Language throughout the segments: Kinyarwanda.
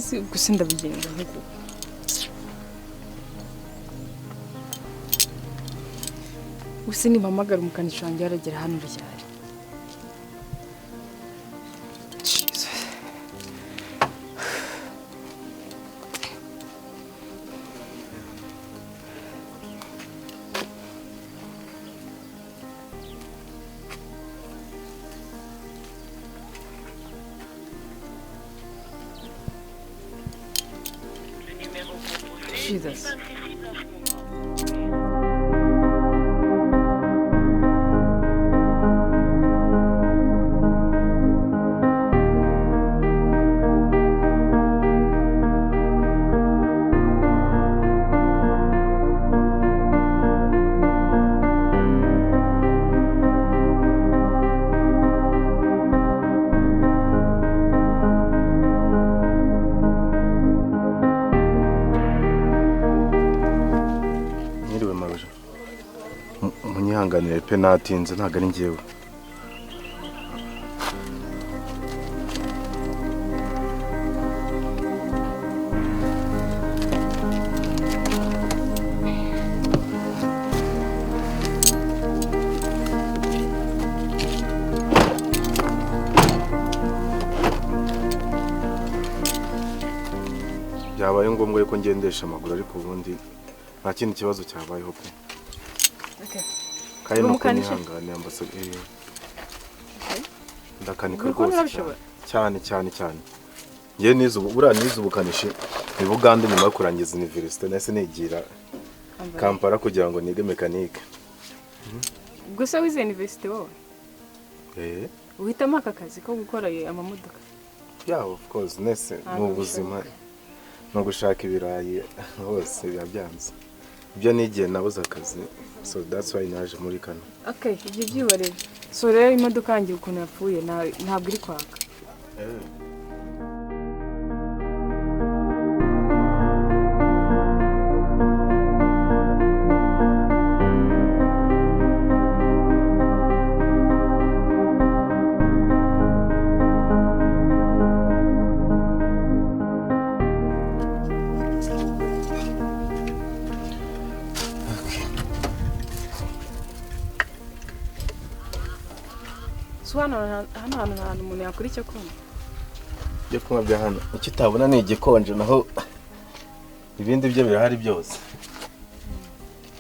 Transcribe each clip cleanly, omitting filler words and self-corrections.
Ntazi gusa ndabigenza nk'uko. Gusa nimpamagara umukanishi wanjye aragera hano ryari? Jesus. Jesus. Mwiriwe mabuja. Munyihanganire pe natinze ntabwo ari njyewe. Byabaye ngombwa yuko ngendesha amaguru ariko ubundi nta kindi kibazo cyabayeho pe. Okay. Kandi no Umukanishi? kunyihanganira ambassadeur. Ndakanika Uri kubona rwose urabishobora? cyane cyane cyane. Njye nize ubu buriya nize ubukanishi mu Bugande nyuma yo kurangiza université nahise nigira Kampala kugira ngo nige mekanike. Gusa wize university wowe? Eh, Uhitamo aka kazi ko gukora amamodoka? yeah of course nese Ntabwo ni ubuzima no gushaka ibirayi hose biba byanze. Ibyo nigiye nabuze akazi so that's why naje muri Kano. Okay, ibyo byihorere. So rero imodoka yanjye ukuntu yapfuye ntabwo iri kwaka. So hano hano hantu hantu umuntu yakora icyo kunywa. Ibyo kunywa bya hano icyo utabona ni igikonje naho ibindi byo birahari byose.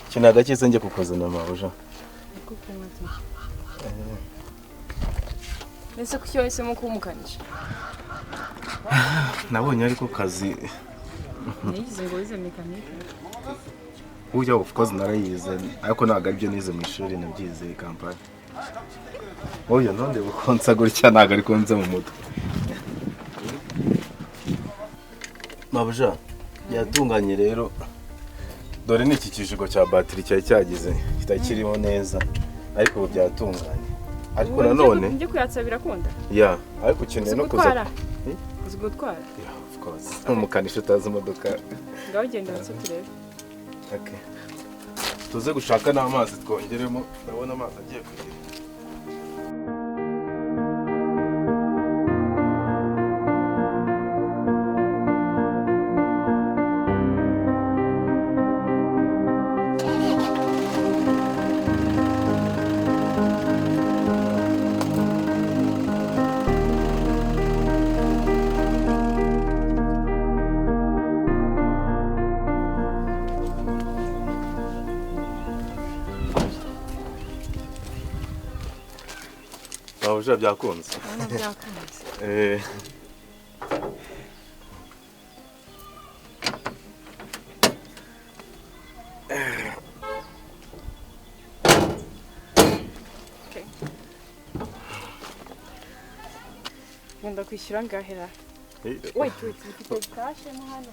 Icyo ni agakiza njye kukuzana mabuja. Niko kunywa tu. Ese kuki wahisemo kuba umukanishi? Nabonye ariko kazi Nigize ngo wize mekanike. burya of course narayize ariko ntabwo aribyo nize mu ishuri nabyize i Kampala. Oya nonde ukonsa gutya ntabwo ariko nze mu mutwe. Mabuja yatunganye rero dore ni iki kijigo cya batiri cyari cyagize kitakirimo neza ariko ubu byatunganye. Ariko Ubu nanone njye kuyatsa birakunda? ya ariko ukeneye Uzi no kuza gutwara? Eh? Uzi gutwara? Yeah, of course. Umukanishi utazi imodoka. Ngaho genda watse turebe. Okay. Tuze gushaka n'amazi twongeremo ndabona amazi agiye kugira. Mabuja byakunze. Urabona byakunze. Eh, Okay. Ngenda kwishyura angahe ra? Wait, wait, mfite cash mo hano.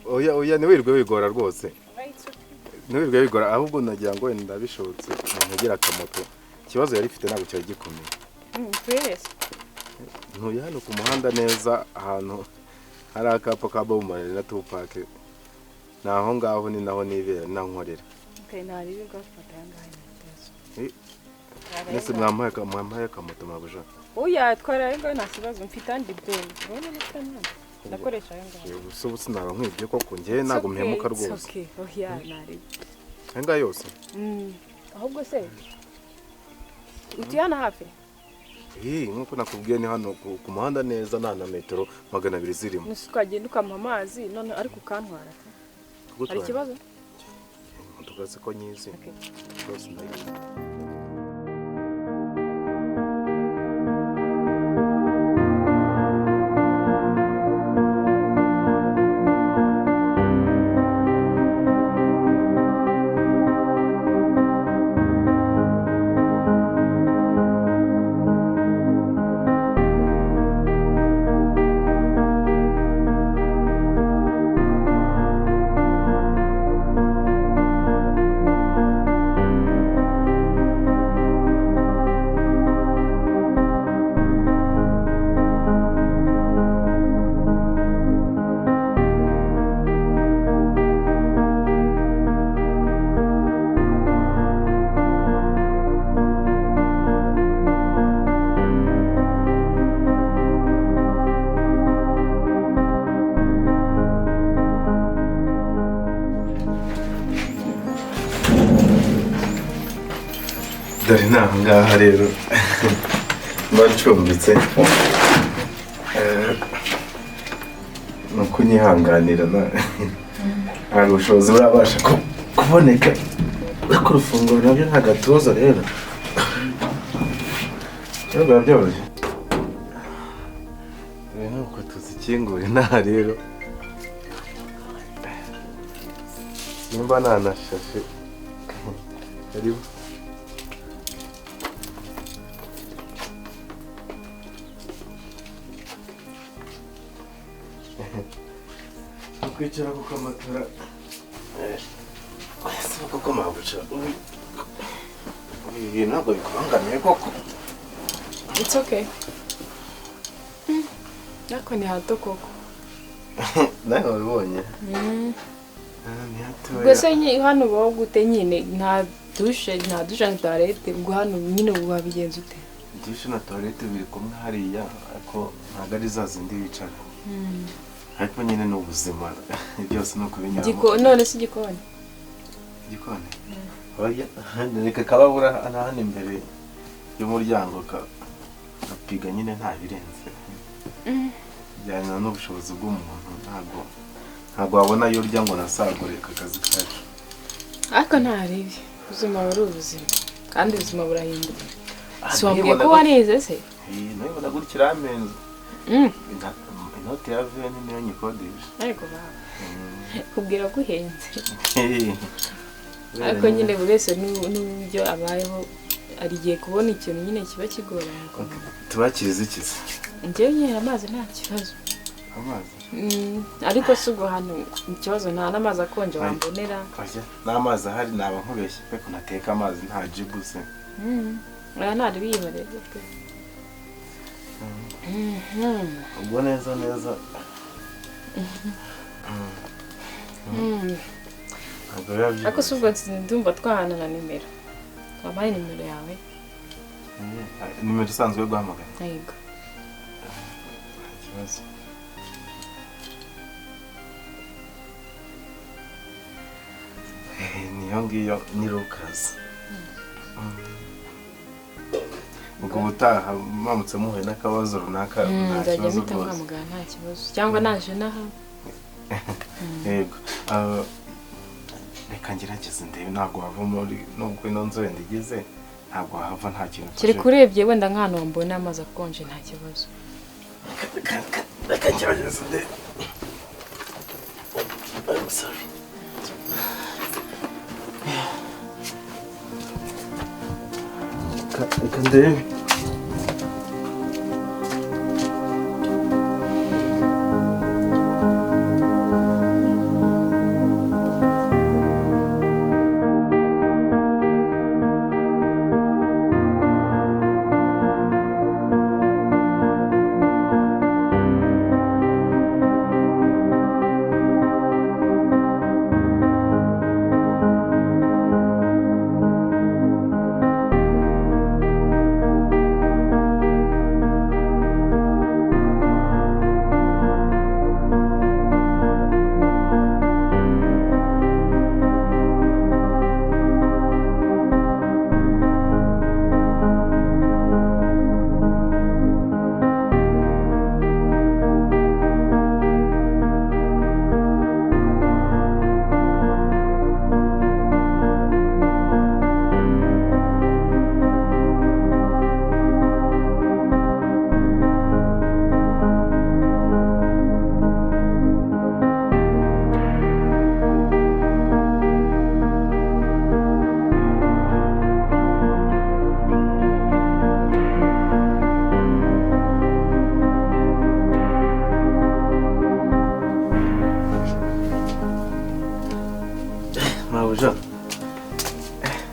Oya oya ntiwirirwe wigora rwose. Right, it's okay. Ntiwirirwe wigora ahubwo nagira ngo wenda bishobotse umuntu agira akamoto. Ikibazo yari ifite ntabwo cyari gikomeye. Twese. Ntuye hano ku muhanda neza ahantu hari akapa ka Bob Marley na Tupac. Ni aho ngaho ni naho nibera ni naho nkorera. Okay, nta ribi bwafata aya ngaya nta kibazo. Nese mwampaye akamoto mabuja. Oya twara ayo ngayo nta kibazo mfite andi byo. Urabona nifite andi. Ndakoresha ayo ngayo. Yego so sinaba nkwibye koko njye ntabwo mpemuka rwose. Okay. Oya nari. Ayo ngayo yose? Ahubwo se utuye hano hafi? Nkuko nakubwiye ni hano ku muhanda neza nta na metero 200 zirimo. Nese ukagenda ukampa amazi none ariko ukantwara. Hari ikibazo? Imodoka se ko nyizi. Rwose ndayizi. Dore ni aha ngaha rero mba ncumbitse ni ukunyihanganira ntabwo ubushobozi burabasha kuboneka ariko urufunguro nabyo nta gatuza rero biba byoroshye. Dore ni uko tuzikingura inaha rero nimba nanashashe karibu. Kwicara ku kamatora ese koko mabuca ibi bintu ntabwo bikubangamiye koko? It's okay. Ariko ni hato koko. Nawe wabibonye? Ni hatoya. Ubwo se hano ubaho gute nyine nta dushe na toilette ubwo hano nyine wabigenza ute? Dushe na toilette biri kumwe hariya ariko ntabwo ari za zindi wicara. Ariko nyine ni ubuzima byose ni ukubinyuramo. None se igikoni? Igikoni? Oya, reka kababura hano imbere y'umuryango kapiga nyine nta birenze. Bijyana n'ubushobozi bw'umuntu ntabwo wabona ayo urya ngo nasagure aka kazi kacu. Ariko nta ribi, ubuzima buri ubuzima kandi ubuzima burahinduka. Si wambwiye ko warize se? Nabibona gutya iramenze. Inoti ya veni niyo nyikodesha. Ariko baba kubwira ko uhenze. Ariko nyine buri wese n'uburyo abayeho ari igihe kubona ikintu nyine kiba kigoranye. Tubakirize iki se? Njyewe nyine amazi nta kibazo. Amazi? Ariko si ubwo hano ikibazo nta n'amazi akonje wambonera. N'amazi ahari naba nkubeshye pe ko nateka amazi nta jibu se. Oya ntari biyihorere pe. Ubwo neza neza. Ariko si ubwo ndumva twahana na nimero. Wampaye nimero yawe? Nimero isanzwe yo guhamagara? Yego. Nta kibazo. Niyo ngiyo ni Lucas. Ubwo ubutaha muramutse muhuye n'akabazo runaka nta kibazo rwose. Nta kibazo cyangwa naje naha. Yego. Reka ngerageze ndebe ntabwo wava muri nubwo ino nzu wenda igeze ntabwo wahava nta kintu. Kereka urebye wenda nk'ahantu wambona amazi akonje nta kibazo. Reka ngerageze ndebe. I'm sorry. Reka ndebe.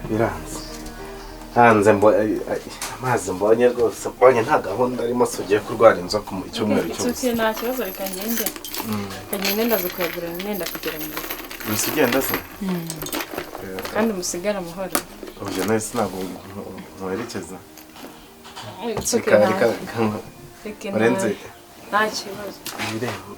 Biranze. Hanze amazi mbonye rwose mbonye nta gahunda arimo se ugiye kurwara inzoka mu cyumweru cyose. It's okay, nta kibazo reka ngende. Reka ngende ndaza kuyagura nenda kugera mu rugo. Wese ugenda se? Kandi musigare amahoro. Oya nahise ntabwo nkwerekeza. It's okay, Reka urenze. Nta kibazo. Ibirembo.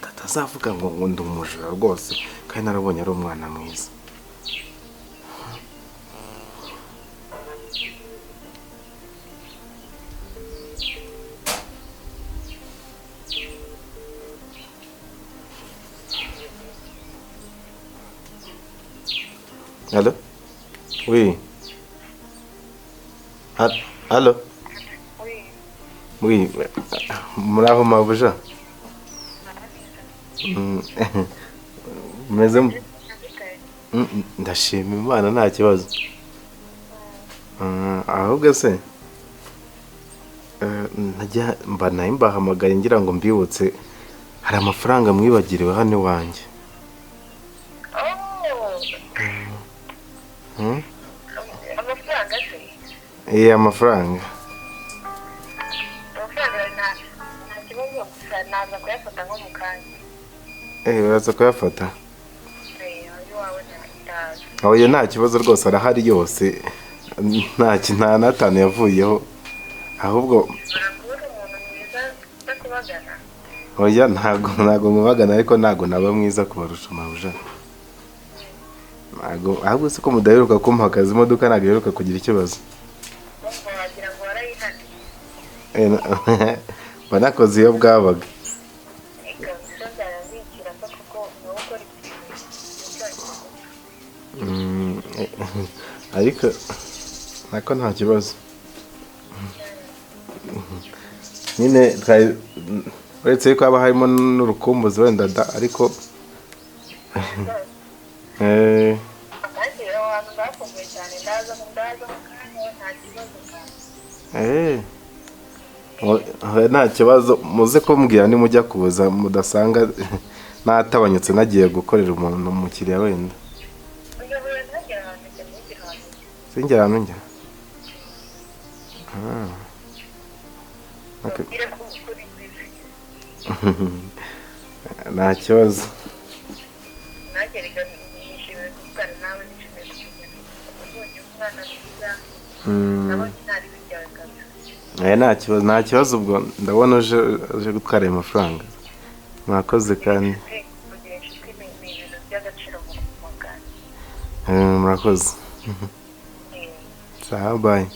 Atazavuga ngo ndi umujura rwose kandi narabonye ari umwana mwiza. Allo? Oui. Allo? Oui. Oui. Muraho mabuja? Meze ndashima Imana nta kibazo. Ahubwo se najya mba nayo mbahamagaye ngira ngo mbibutse hari amafaranga mwibagiriwe hano iwanjye. Amafaranga se? Eh, amafaranga. Amafaranga nta kibazo gusa naza kuyafata nko mu kanya. Eh, uraza kuyafata? Eh, wawe nta. Oya nta kibazo rwose arahari yose. Nta n'atanu yavuyeho. Ahubwo umuntu mwiza utakubagana. Oya ntago mubagana ariko ntago naba mwiza kubarusha mabuja. Ntago ahubwo se ko mudaheruka kumpa akazi imodoka ntago iheruka kugira ikibazo. Eh, banakoze iyo bwabaga. Ariko nako nta kibazo. Nyine uretse ko haba harimo n'urukumbuzi wenda da ariko nta kibazo muze kumbwira nimujya kuza mudasanga natabanyutse nagiye gukorera umuntu umukiriya wenda. Sinjya ahantu njya. Nta kibazo. Nta kibazo, nta kibazo ubwo ndabona uje gutwara ayo mafaranga. Mwakoze kandi. Murakoze. Sawa, bye.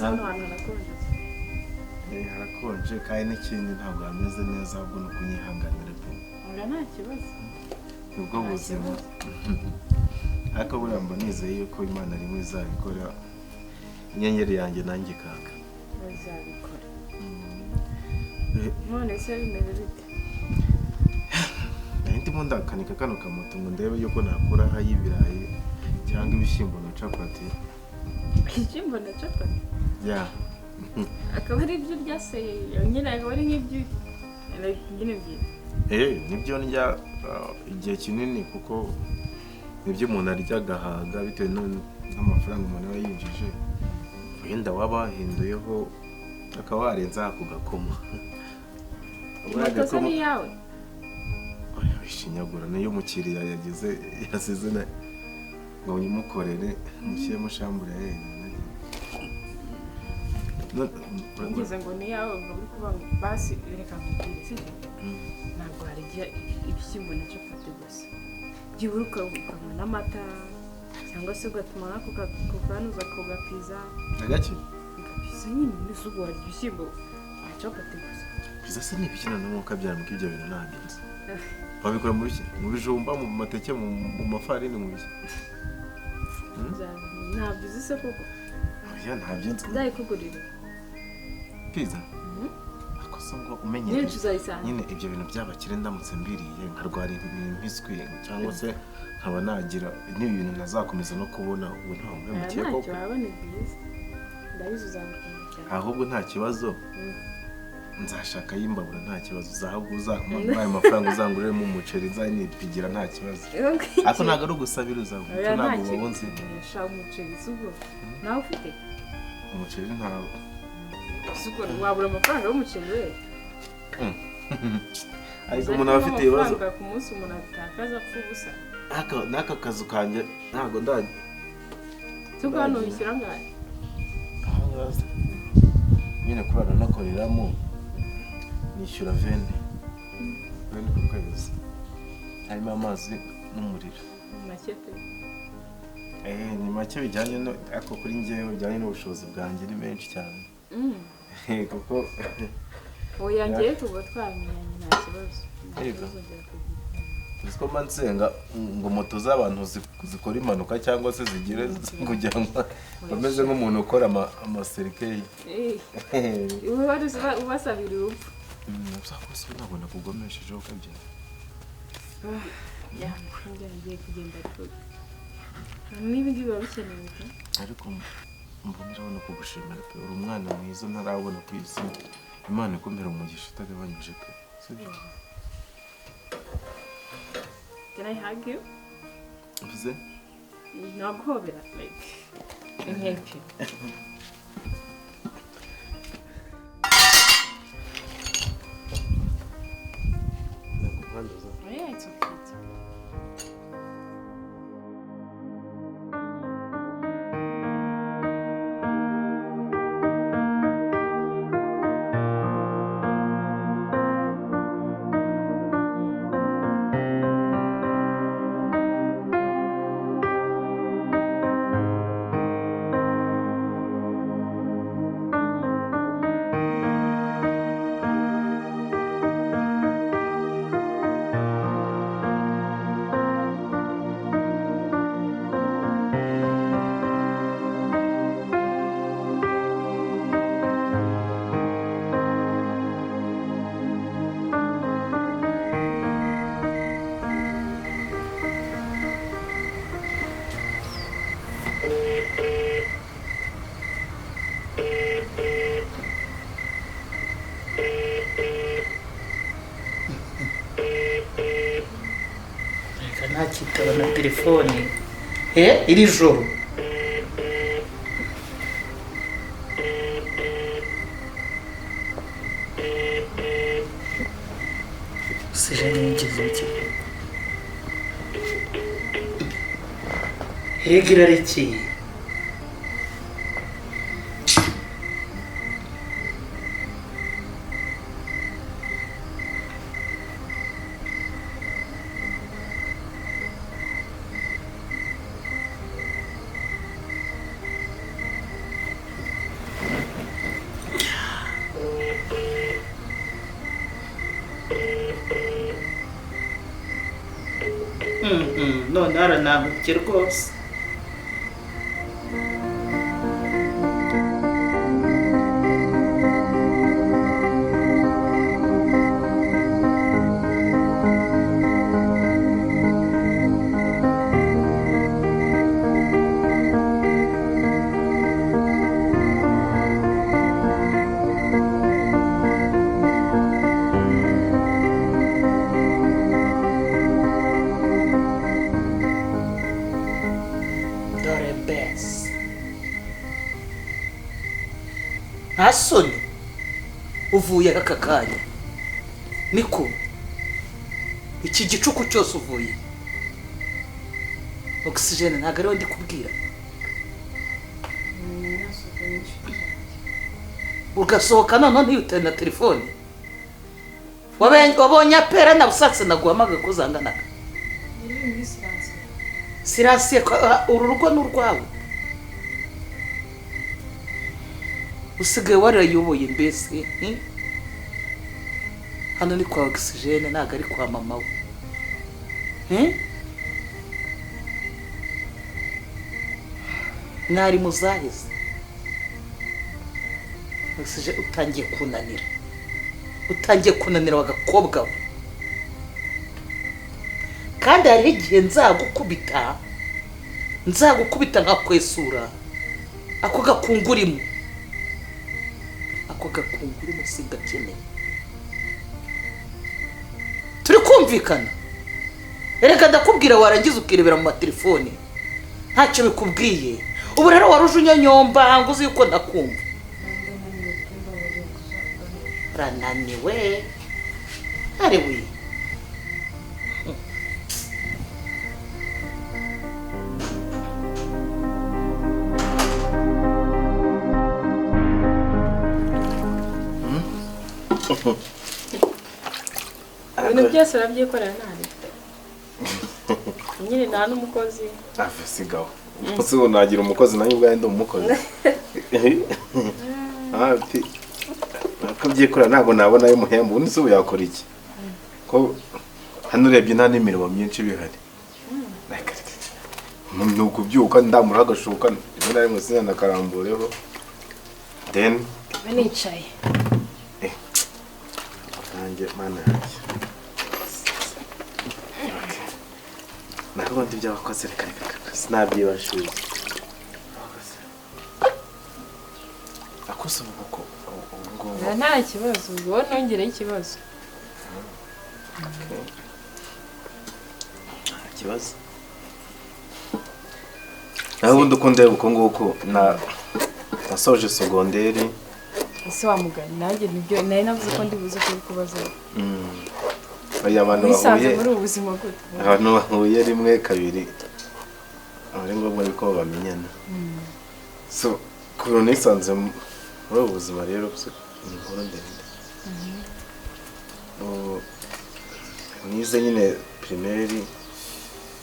Hano hantu harakonje. Harakonje kandi n'ikindi ntabwo hameze neza, ahubwo ni ukunyihanganira pe. Oya nta kibazo. Nibwo buzima. Ariko buriya mba nizeye yuko Imana rimwe izabikora, inyenyeri yanjye nanjye ikaka. Izabikora. None se bimeze bite? Nari ndimo ndakanika kano kamoto ngo ndebe yuko nakuraho ay'ibirayi cyangwa ibishyimbo na capati. Ibishyimbo na capati? Yeah. Akaba ari ibyo urya se nyine, akaba ari nk'ibyo nyine byiza. Nibyo ndya igihe kinini kuko nibyo umuntu arya agahaga bitewe n'amafaranga umuntu aba yinjije. Wenda waba wahinduyeho akaba warenza ako gakoma. Moto se ni iyawe? Wishinyagura niyo umukiriya yagize yasize ngo uyimukorere mushyiremo shambure yenda. Ngeze ngo ni iyawe ubwo uri kuvuga ngo basi reka nkubwire sibyo? Ntabwo harya ibishyimbo na capati gusa. Byibura ukanywa n'amata cyangwa se ugatuma nako kukanuza kugapiza. Agaki? Gapiza nyine mbese ubwo warya ibishyimbo na capati gusa. Pizza se ni ibiki noneho ukabyara muko ibyo bintu ntabyo nzi. Babikora mu biki? Mu bijumba, mu mateke, mu mafarini, mu biki? Ntabyo uzi se koko? Oya ntabyo nzi. Nzayikugurira. Pizza? Ako se ngo umenyere. Nyine ibyo bintu by'abakire ndamutse mbiriye nkarwara impiswi cyangwa se nkaba nagira n'ibi bintu nazakomeza no kubona ubu ntawe mpemukiye koko. Ntacyo waba ni byiza. Ndabizi uzamukunda cyane. Ahubwo nta kibazo. Nzashaka y'imbabura nta kibazo, zahabwo uzamuha ayo mafaranga uzanguriremo umuceri nzanipigira nta kibazo. Ariko ntabwo ari ugusabiriza, ntabwo wabunze. Shaka umuceri sugo. Nawe ufite? Umuceri ntawo. Sugo wabura amafaranga y'umuceri we? Ariko umuntu aba afite ibibazo. Ku munsi umuntu atakaza apfa ubusa. N'aka kazu kanjye ntabwo ndajya. Sugo hano wishyura angahe? Nyine kurara nakoreramo nishyura veni ku kwezi, harimo amazi n'umuriro. Make pe. Ni make bijyanye no ariko kuri njyewe bijyanye n'ubushobozi bwanjye ni menshi cyane. Kuko oya ngiye tuba twamenyanye nta kibazo. Uzi ko mba nsenga ngo moto z'abantu zikora impanuka cyangwa se zigire kugira ngo bameze nk'umuntu ukora amaserikeyi. Ubasabira urupfu. Uzakoze ntabwo nakugomeshejeho ukabyara. Ngiye kugenda ariko niba ibyo biba bikenewe pe. Ariko mboneraho no kugushimira pe, uri umwana mwiza ntarabona ku isi. Imana ikumpera umugisha utagabanyije pe. Sibyo? Can I hug you? Uvuze? Naguhobera like let me help you. Yeah, it's okay. It's okay. Ntakitaba na telefone iri joro. Erega irarekeye. None haranambye rwose. Dore besi nta soni uvuye aka kanya, niko iki gicuku cyose uvuye. Oxygen ntabwo ariwe ndi kubwira. Ugasohoka noneho ntiyutane na telefone. Wabonye apera na busatse naguhamagaye ko zanganaga. Sirasiye uru rugo ni urwawe, usigaye warayoboye mbese. Hano ni kwa Oxygen, ntabwo ari kwa mama we. Mwari muzaheze. Oxygen utangiye kunanira, utangiye kunanira wagakobwa we. Kandi hari igihe nzagukubita, nzagukubita nkakwesura ako gakungurimo, ako gakungurimo singakeneye. Turi kumvikana? Erega ndakubwira warangiza ukirebera mu matelefone ntacyo bikubwiye. Ubu rero waruje unyonyomba ngo uzi yuko ndakumva. Rananiwe ari we. Ibintu byose urabyikorera nta nyine, nta n'umukozi. Ave sigaho. Umunsi ubu nagira umukozi, nanjye ubwanjye ndi umukozi. Ati akabyikorera ntabwo nabona ayo muhemba. Ubundi se ubu yakora iki? Ko hano urebye nta n'imirimo myinshi bihari. Ni ukubyuka ndamura agashuka rimwe na rimwe sinanakarambureho. Then nicaye. Nanjye mana yanjye. Nakundi ibyo wakoze reka reka sinabyibashije. Akose ubu ngo nta kibazo, ubwo nongereye ikibazo. Okay. Nta kibazo. Naho ubundi uko ndeba uko nguko na nasoje segonderi. Ese wa mugani nanjye nibyo nari navuze ko ndibuze kubikubaza. Oya abantu bahuye muri ubu buzima gute? Abantu bahuye rimwe kabiri ari ngombwa yuko bamenyana. So kuno nisanze muri ubu buzima rero ni inkuru ndende. Nize nyine primaire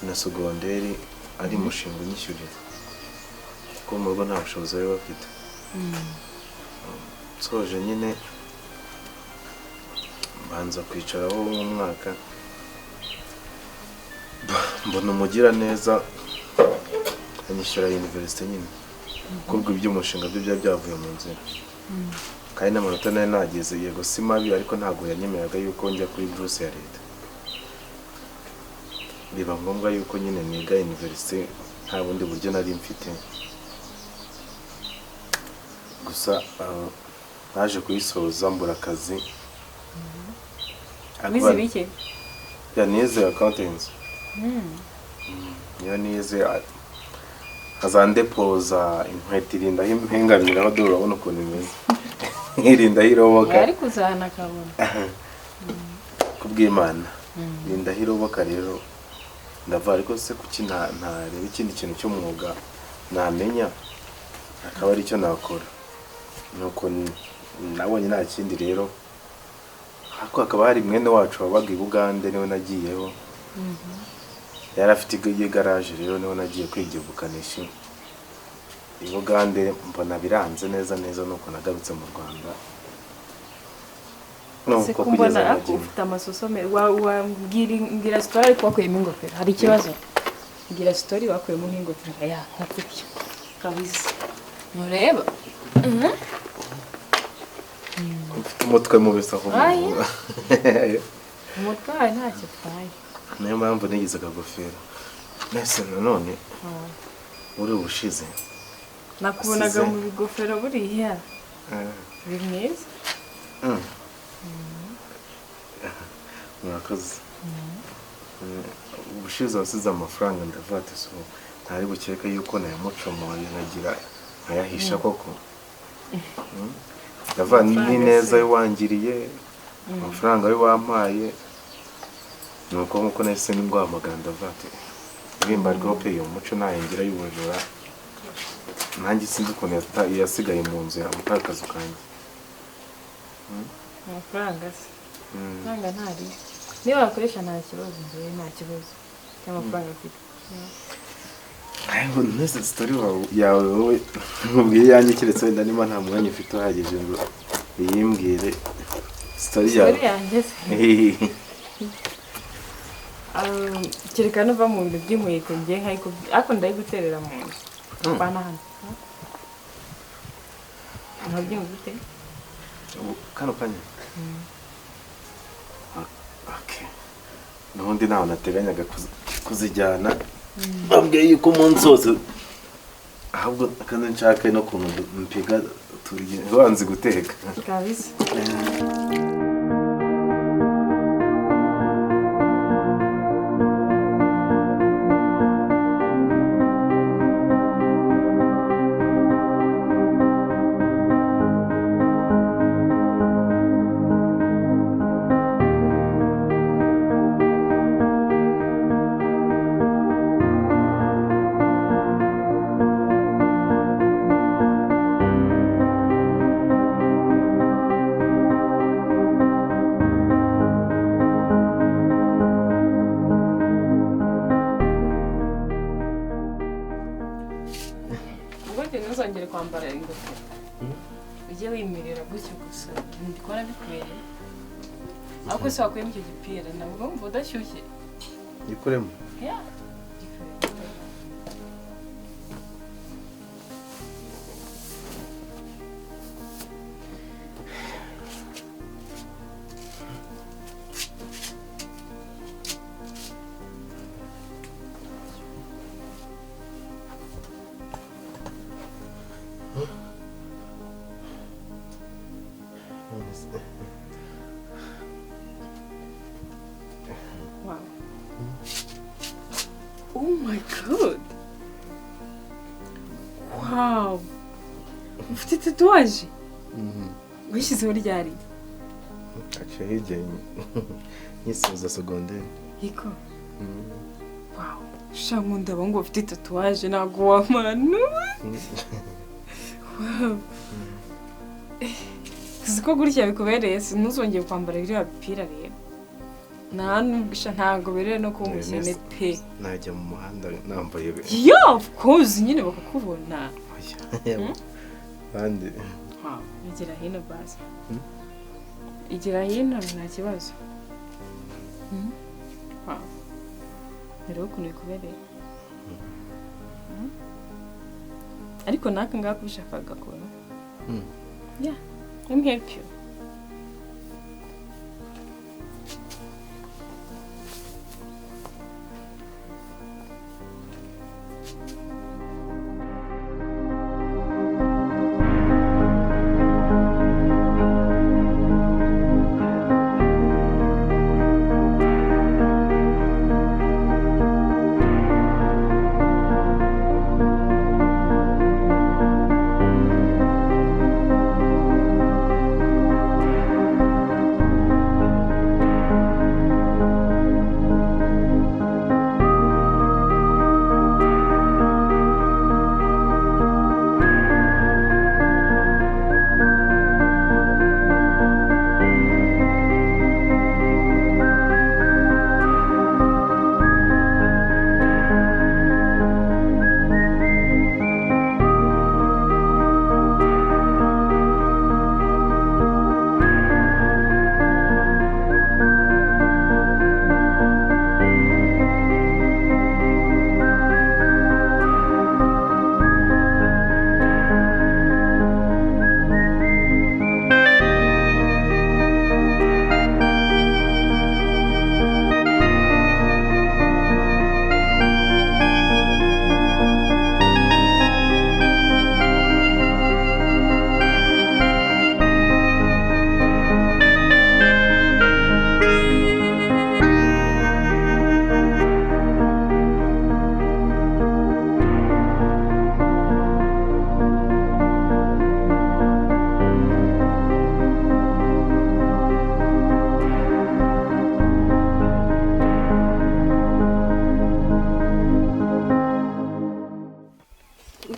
na segonderi ari umushinga unyishyurira kuko mu rugo nta bushobozi bari bafite. Nsoje nyine mbanza kwicaraho umwaka, mbona umugira neza anyishyura university nyine, kuko iby'umushinga byo byari byavuye mu nzira. Kandi n'amanota nari nageze yego si mabi, ariko ntabwo yanyemeraga yuko njya kuri buruse ya leta. Biba ngombwa yuko nyine niga university nta bundi buryo nari mfite. Gusa naje kuyisoza mbura akazi. Wize bike? Ya nize accounting. Niyo nize azandepoza inkweto irinda impengamira aho dore urabona ukuntu imeze. Irinda hiroboka. Ari kuzana kabona. Kubw'Imana. Irinda hiroboka rero ndava, ariko se kuki ntareba ikindi kintu cy'umwuga namenya akaba ari cyo nakora. Nuko nabonye nta kindi rero, ariko hakaba hari mwene wacu wabaga i Bugande niwe nagiyeho. Yari afite igaraje rero niwe nagiye kwiga ubukanishi i Bugande, mbona biranze neza neza nuko nagarutse mu Rwanda. Nuko kugeza ufite amasoso wambwira story ko wakuyemo ingofero, hari ikibazo? Mbwira story wakuyemo nk'ingofero ya nka gutya. Kabisa. Ntureba? Mfite umutwe mubi se ahubwo. Umutwe wawe ntacyo utwaye. Niyo mpamvu nigize akagofero. Nese nanone uri ubushize. Nakubonaga mu bigofero buriya. Biri mwiza. Murakoze. Ubushize wasize amafaranga ndavuga ati so ntari bukeke yuko nayamucomoye nkagira nkayahisha koko. Ndavuga ni neza yo wangiriye, amafaranga yo wampaye. Nuko nkuko nahise nguhamagara ndavuga ati ibimbarwaho pe uyu muco nayengira y'ubujura. Nanjye sinzi ukuntu yasigaye mu nzu ya mutakazi kanjye. Amafaranga se? Amafaranga ntari. Niba wakoresha nta kibazo, njyewe nta kibazo cy'amafaranga mfite. Ariko nese story yawe wowe nkubwiye yanjye keretse wenda niba nta mwanya ufite uhagije ngo uyimbwire story yawe. Story yanjye se? Kereka nuva mu bintu by'inkweto njye nkayikubwira ariko ndayiguterera mu nzu. Bana hano. Ntabyumva ute? Kano kanya. Okay. Nubundi nawe nateganyaga kuzijyana. Bambwiye yuko umunsi wose ahubwo kandi nshaka no kuntu mpiga turye wanzi guteka. Kabisa. Ntuzongere kwambara ingofero. Ujye wimirira gutyo gusa ndikora bikwereye. Ariko se wakuyemo icyo gipira nabwo mva udashyushye. Gikuremo? Yeah. Wow. Oh my god. Wow. Ufite tatuwaje? Wishyizeho ryari? Aciye hirya nyisoza secondaire. Iko. Wow. Sha nkunda abahungu bafite tatuwaje ntabwo wamanu. Wow. Uzi ko gutya bikubereye ntuzongere kwambara biriya bipira rero. Nta nubwo ntabwo bereye no kuba umukene pe. Najya mu muhanda nambaye. Yeah, of course nyine bakakubona. Bandi. Wow, igira hino basi. Igira hino nta kibazo. Wow. Rero ukuntu bikubereye. Ariko naka ngaka ubishaka gakora. Yeah, let me help you.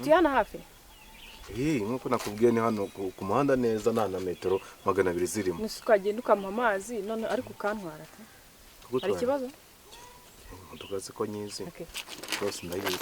Utuye hano hafi? Eh, nkuko nakubwiye ni hano ku muhanda neza, nta na metero 200 zirimo. Nese twagenda ukamuha amazi none, ariko ukantwara pe. Hari Kugutwara? ikibazo? Imodoka ziko nyizi. Okay. Rwose ndayizi.